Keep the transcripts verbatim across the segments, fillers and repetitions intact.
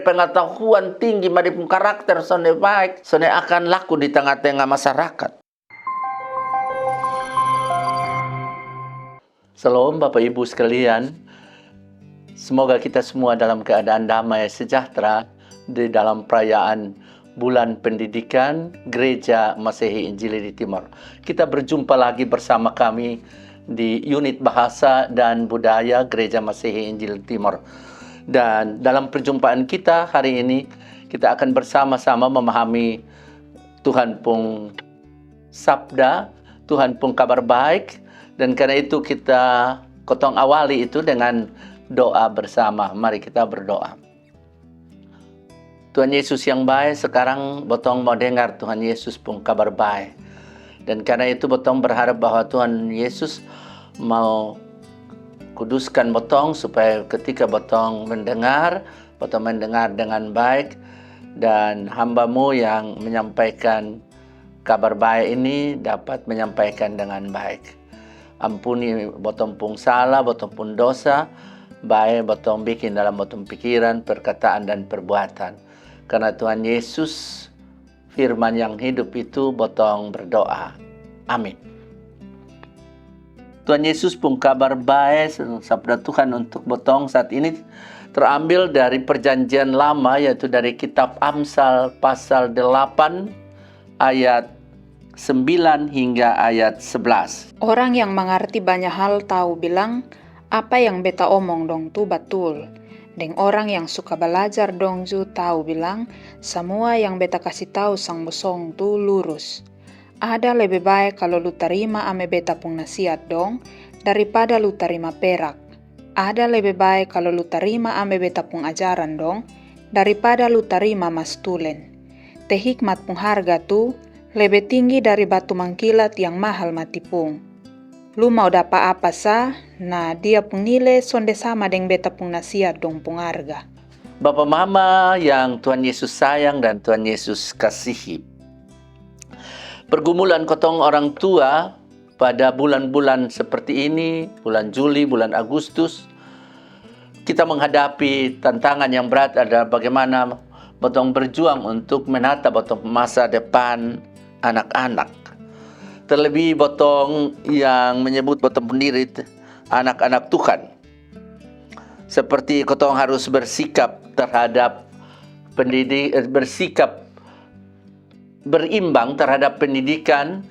pengetahuan tinggi, ma dia pung karakter sonde baik, sonde akan laku di tengah-tengah masyarakat. Shalom Bapak Ibu sekalian. Semoga kita semua dalam keadaan damai sejahtera di dalam perayaan Bulan Pendidikan Gereja Masehi Injili di Timor. Kita berjumpa lagi bersama kami di Unit Bahasa dan Budaya Gereja Masehi Injili Timor. Dan dalam perjumpaan kita hari ini, kita akan bersama-sama memahami Tuhan pung sabda, Tuhan pung kabar baik. Dan karena itu kita, kotong awali itu dengan doa bersama. Mari kita berdoa. Tuhan Yesus yang bae, sekarang botong mau dengar Tuhan Yesus pung kabar bae. Dan karena itu botong berharap bahwa Tuhan Yesus mau kuduskan botong supaya ketika botong mendengar, botong mendengar dengan baik, dan hamba-Mu yang menyampaikan kabar bae ini dapat menyampaikan dengan baik. Ampuni botong pung salah, botong pung dosa, bae botong bikin dalam botong pikiran, perkataan, dan perbuatan. Karena Tuhan Yesus, firman yang hidup itu, botong berdoa. Amin. Tuhan Yesus pung kabar bae, sabda Tuhan untuk botong saat ini terambil dari Perjanjian Lama, yaitu dari kitab Amsal pasal delapan ayat sembilan hingga ayat sebelas. Orang yang mangarti banya hal tau bilang, "Apa yang beta omong dong tu batul." Deng orang yang suka balajar dong ju tau bilang, "Samua yang beta kasi tau sang bosong tu lurus." Ada lebe bae kalo lu tarima ame beta pung nasiat dong, daripada lu tarima perak. Ada lebe bae kalo lu tarima ame beta pung ajaran dong, daripada lu tarima mas tulen. Te hikmat pung harga tu lebe tinggi dari batu mangkilat yang mahal mati pung. Lu mau dapa apa sa, na dia pung nile sonde sama deng beta pung nasiat dong pung harga. Bapa mama yang Tuhan Yesus sayang dan Tuhan Yesus kasihi, pergumulan kotong orang tua pada bulan-bulan seperti ini, bulan Juli, bulan Agustus, kita menghadapi tantangan yang berat adalah bagaimana botong berjuang untuk menata botong masa depan anak-anak. Terlebih botong yang menyebut botong pendiri anak-anak Tuhan. Seperti kotong harus bersikap terhadap pendidik, eh, bersikap berimbang terhadap pendidikan,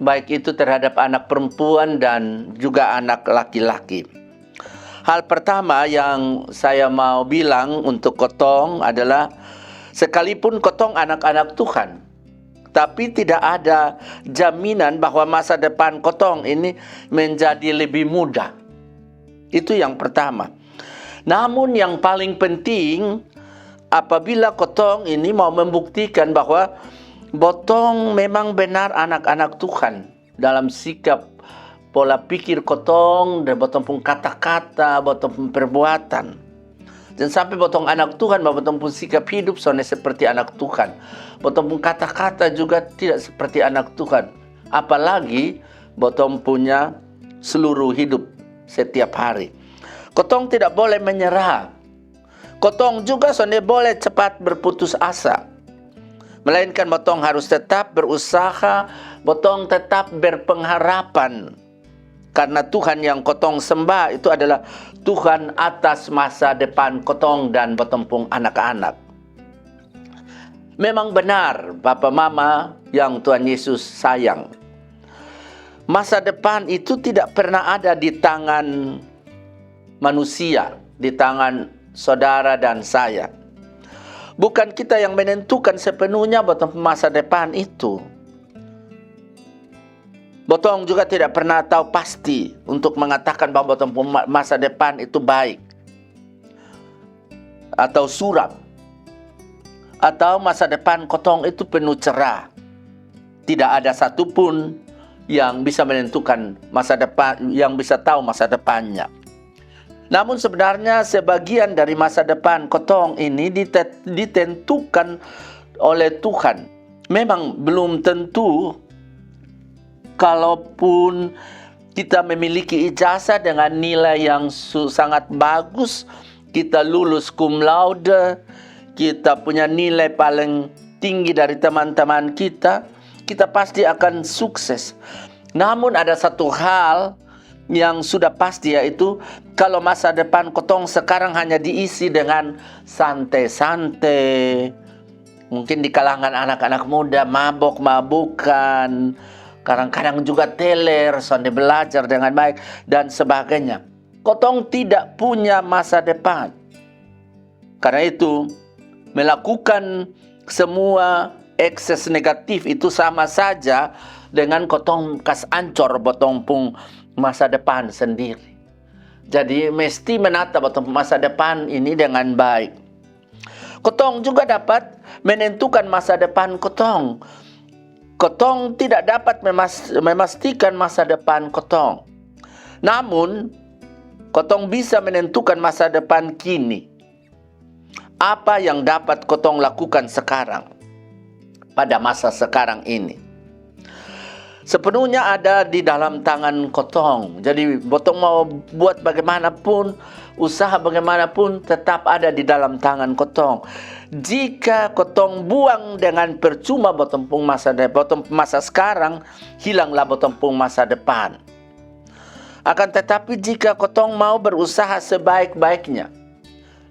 baik itu terhadap anak perempuan dan juga anak laki-laki. Hal pertama yang saya mau bilang untuk kotong adalah, sekalipun kotong anak-anak Tuhan, tapi tidak ada jaminan bahwa masa depan kotong ini menjadi lebih mudah. Itu yang pertama. Namun yang paling penting, apabila kotong ini mau membuktikan bahwa botong memang benar anak-anak Tuhan dalam sikap, pola pikir kotong, dan botong pung kata-kata, botong pung perbuatan. Jangan sampai botong anak Tuhan, ma botong pung sikap hidup sonde seperti anak Tuhan. Botong pung kata-kata juga tidak seperti anak Tuhan. Apalagi botong punya seluruh hidup setiap hari. Kotong tidak boleh menyerah. Kotong juga sonde boleh cepat berputus asa. Melainkan botong harus tetap berusaha, botong tetap berpengharapan. Karena Tuhan yang kotong sembah itu adalah Tuhan atas masa depan kotong dan botong pung anak-anak. Memang benar, bapa mama yang Tuhan Yesus sayang. Masa depan itu tidak pernah ada di tangan manusia, di tangan saudara dan saya. Bukan kita yang menentukan sepenuhnya botong masa depan itu. Botong juga tidak pernah tahu pasti untuk mengatakan bahwa botong pung ma-, masa depan itu baik atau suram, atau masa depan kotong itu penuh cerah. Tidak ada satupun yang bisa menentukan masa depan, yang bisa tahu masa depannya. Namun sebenarnya sebagian dari masa depan kotong ini dite-, ditentukan oleh Tuhan. Memang belum tentu, kalaupun kita memiliki ijazah dengan nilai yang su-, sangat bagus, kita lulus cum laude, kita punya nilai paling tinggi dari teman-teman kita, kita pasti akan sukses. Namun ada satu hal yang sudah pasti, yaitu kalau masa depan kotong sekarang hanya diisi dengan sante-sante, mungkin di kalangan anak-anak muda mabok-mabukan, kadang-kadang juga teler, sonde belajar dengan baik, dan sebagainya. Kotong tidak punya masa depan. Karena itu, melakukan semua ekses negatif itu sama saja dengan kotong kas ancor botong pung masa depan sendiri. Jadi mesti menata botong pung masa depan ini dengan baik. Kotong juga dapat menentukan masa depan kotong. Kotong tidak dapat memas- memastikan masa depan kotong. Namun, kotong bisa menentukan masa depan kini. Apa yang dapat kotong lakukan sekarang, pada masa sekarang ini? Sepenuhnya ada di dalam tangan kotong. Jadi botong mau buat bagaimanapun, usaha bagaimanapun, tetap ada di dalam tangan kotong. Jika kotong buang dengan percuma botong pung masa de- botong masa sekarang, hilanglah botong pung masa depan. Akan tetapi jika kotong mau berusaha sebaik-baiknya,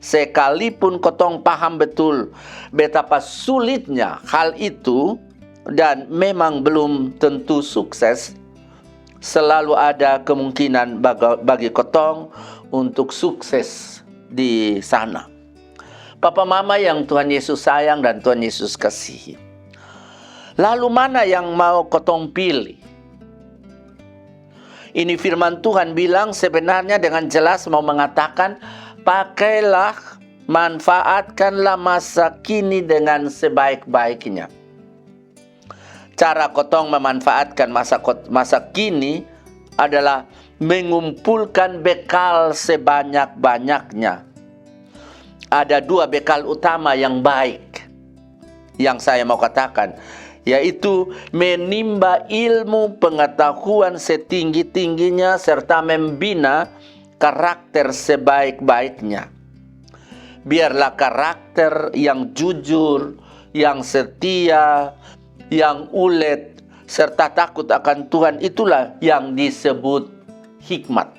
sekalipun kotong paham betul betapa sulitnya hal itu dan memang belum tentu sukses, selalu ada kemungkinan baga- bagi kotong untuk sukses di sana. Papa mama yang Tuhan Yesus sayang dan Tuhan Yesus kasihi. Lalu mana yang mau kotong pilih? Ini firman Tuhan bilang sebenarnya dengan jelas mau mengatakan, pakailah, manfaatkanlah masa kini dengan sebaik-baiknya. Cara kotong memanfaatkan masa kot- masa kini adalah mengumpulkan bekal sebanyak-banyaknya. Ada dua bekal utama yang baik yang saya mau katakan, yaitu menimba ilmu pengetahuan setinggi-tingginya serta membina karakter sebaik-baiknya. Biarlah karakter yang jujur, yang setia, yang ulet, serta takut akan Tuhan, itulah yang disebut hikmat.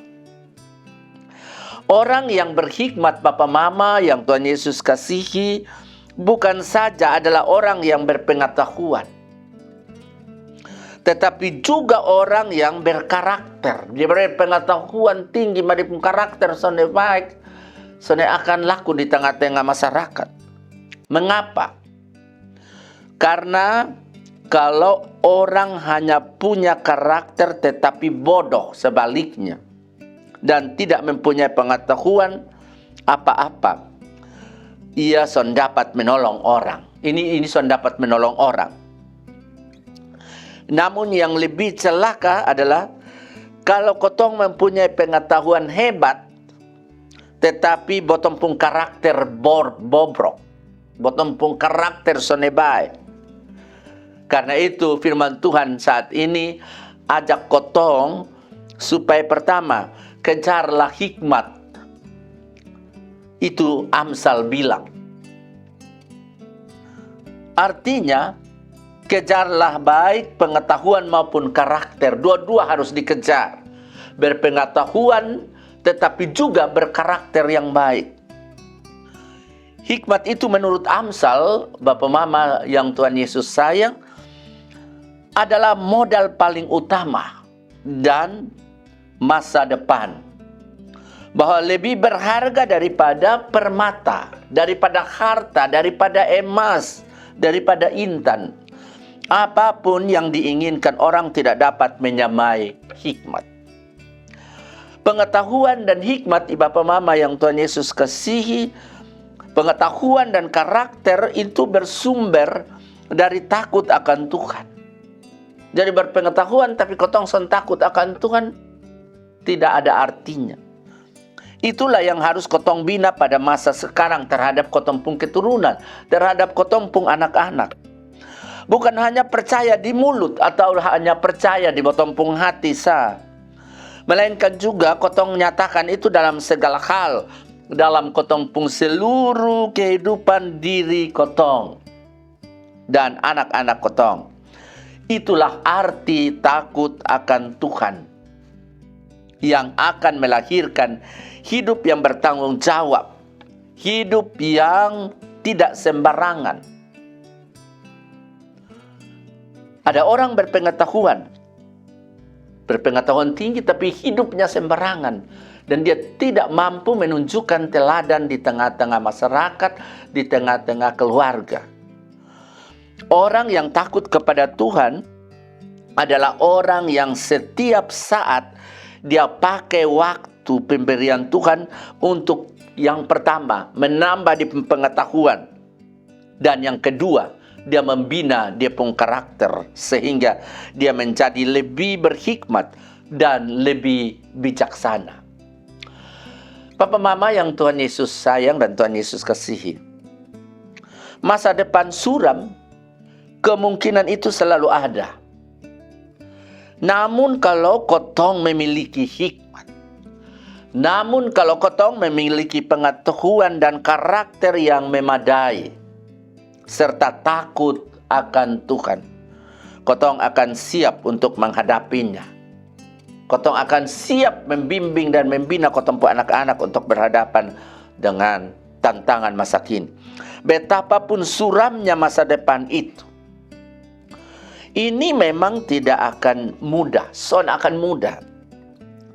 Orang yang berhikmat, papa mama yang Tuhan Yesus kasihi, bukan saja adalah orang yang berpengetahuan, tetapi juga orang yang berkarakter. Dia berpengetahuan tinggi, ma dia pung karakter sonde baik, sonde akan laku di tengah-tengah masyarakat. Mengapa? Karena kalau orang hanya punya karakter tetapi bodoh sebaliknya, dan tidak mempunyai pengetahuan apa-apa, ia son dapat menolong orang. Ini ini son dapat menolong orang. Namun yang lebih celaka adalah kalau kotong mempunyai pengetahuan hebat, tetapi botong pung karakter bor bobrok, botong pung karakter sonde bae. Karena itu firman Tuhan saat ini ajak kotong supaya pertama, kejarlah hikmat. Itu Amsal bilang. Artinya, kejarlah baik pengetahuan maupun karakter. Dua-dua harus dikejar. Berpengetahuan tetapi juga berkarakter yang baik. Hikmat itu menurut Amsal, bapa mama yang Tuhan Yesus sayang, adalah modal paling utama dan masa depan. Bahwa lebih berharga daripada permata, daripada harta, daripada emas, daripada intan. Apapun yang diinginkan orang tidak dapat menyamai hikmat. Pengetahuan dan hikmat, i bapa mama yang Tuhan Yesus kasihi, pengetahuan dan karakter itu bersumber dari takut akan Tuhan. Jadi berpengetahuan tapi kotong son takut akan Tuhan, tidak ada artinya. Itulah yang harus kotong bina pada masa sekarang terhadap kotong pung keturunan, terhadap kotong pung anak-anak. Bukan hanya percaya di mulut atau hanya percaya di botong pung hati sa, melainkan juga kotong nyatakan itu dalam segala hal. dalam kotong pung seluruh kehidupan diri kotong dan anak-anak kotong. Itulah arti takut akan Tuhan yang akan melahirkan hidup yang bertanggung jawab, hidup yang tidak sembarangan. Ada orang berpengetahuan, berpengetahuan tinggi, tapi hidupnya sembarangan. Dan dia tidak mampu menunjukkan teladan di tengah-tengah masyarakat, di tengah-tengah keluarga. Orang yang takut kepada Tuhan adalah orang yang setiap saat dia pakai waktu pemberian Tuhan untuk, yang pertama, menambah di pengetahuan. Dan yang kedua, dia membina dia pung karakter sehingga dia menjadi lebih berhikmat dan lebih bijaksana. Papa mama yang Tuhan Yesus sayang dan Tuhan Yesus kasihi, masa depan suram, kemungkinan itu selalu ada. Namun kalau kotong memiliki hikmat, namun kalau kotong memiliki pengetahuan dan karakter yang memadai, serta takut akan Tuhan, kotong akan siap untuk menghadapinya. Kotong akan siap membimbing dan membina kotong pung anak-anak untuk berhadapan dengan tantangan masa kini. Betapapun suramnya masa depan itu, ini memang tidak akan mudah, son akan mudah.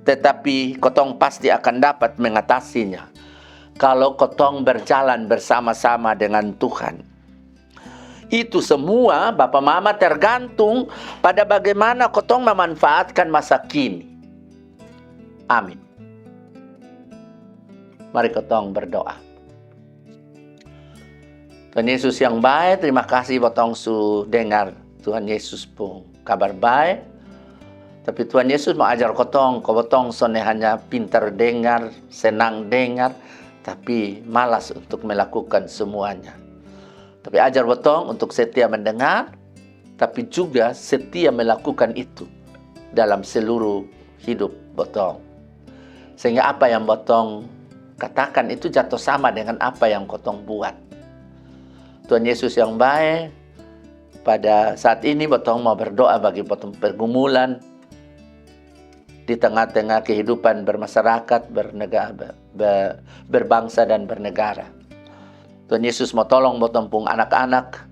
Tetapi kotong pasti akan dapat mengatasinya kalau kotong berjalan bersama-sama dengan Tuhan. Itu semua, bapa mama, tergantung pada bagaimana kotong memanfaatkan masa kini. Amin. Mari kotong berdoa. Tuhan Yesus yang bae, terima kasih botong su dengar Tuhan Yesus pung kabar bae. Tapi Tuhan Yesus mau ajar kotong, ko botong sonde hanya pintar dengar, senang dengar, tapi malas untuk melakukan semuanya. Tapi ajar botong untuk setia mendengar, tapi juga setia melakukan itu dalam seluruh hidup botong. Sehingga apa yang botong katakan itu jatuh sama dengan apa yang kotong buat. Tuhan Yesus yang bae, pada saat ini botong mau berdoa bagi botong pergumulan di tengah-tengah kehidupan bermasyarakat, bernega-, be-, be-, berbangsa dan bernegara. Tuhan Yesus mau tolong botong pung anak-anak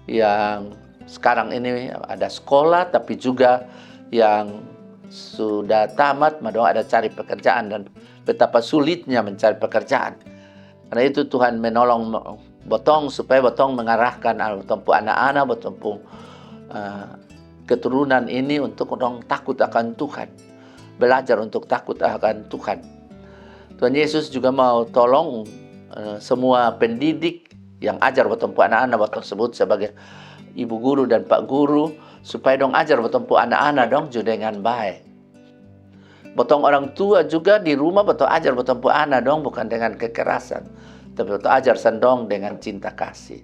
yang sekarang ini ada sekolah, tapi juga yang sudah tamat, ma dong ada cari pekerjaan dan betapa sulitnya mencari pekerjaan. Karena itu Tuhan menolong botong supaya botong mengarahkan, ah, botong pung anak-anak, botong pung, ah, keturunan ini untuk dong takut akan Tuhan, belajar untuk takut akan Tuhan. Tuhan Yesus juga mau tolong, eh, semua pendidik yang ajar botong pung anak-anak, botong sebut sebagai ibu guru dan pak guru, supaya dong ajar botong pung anak-anak dong ju dengan bae. Botong orang tua juga di rumah botong ajar botong pung ana dong, bukan dengan kekerasan, tapi botong ajar sang dong dengan cinta kasih.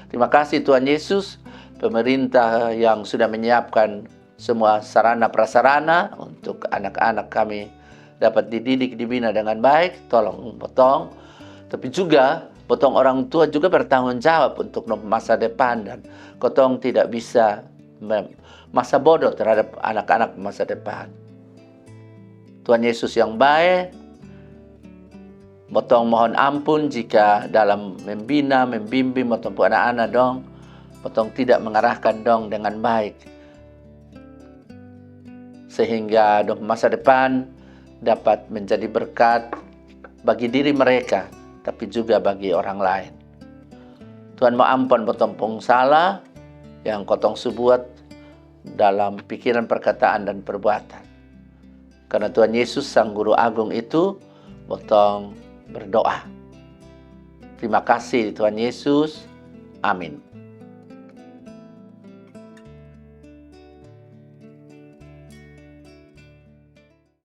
Terima kasih Tuhan Yesus, pemerintah yang sudah menyiapkan semua sarana prasarana untuk anak-anak kami dapat dididik, dibina dengan baik. Tolong botong, tapi juga botong orang tua juga bertanggung jawab untuk masa depan, dan kotong tidak bisa mem-, masa bodoh terhadap anak-anak masa depan. Tuhan Yesus yang bae, botong mohon ampun jika dalam membina, membimbing botong pung anak-anak dong, botong tidak mengarahkan dong dengan baik, sehingga dong masa depan dapat menjadi berkat bagi diri mereka, tapi juga bagi orang lain. Tuhan mau ampun botong pung salah yang kotong su buat dalam pikiran, perkataan, dan perbuatan. Karena Tuhan Yesus sang Guru Agung itu, botong berdoa. Terima kasih Tuhan Yesus. Amin.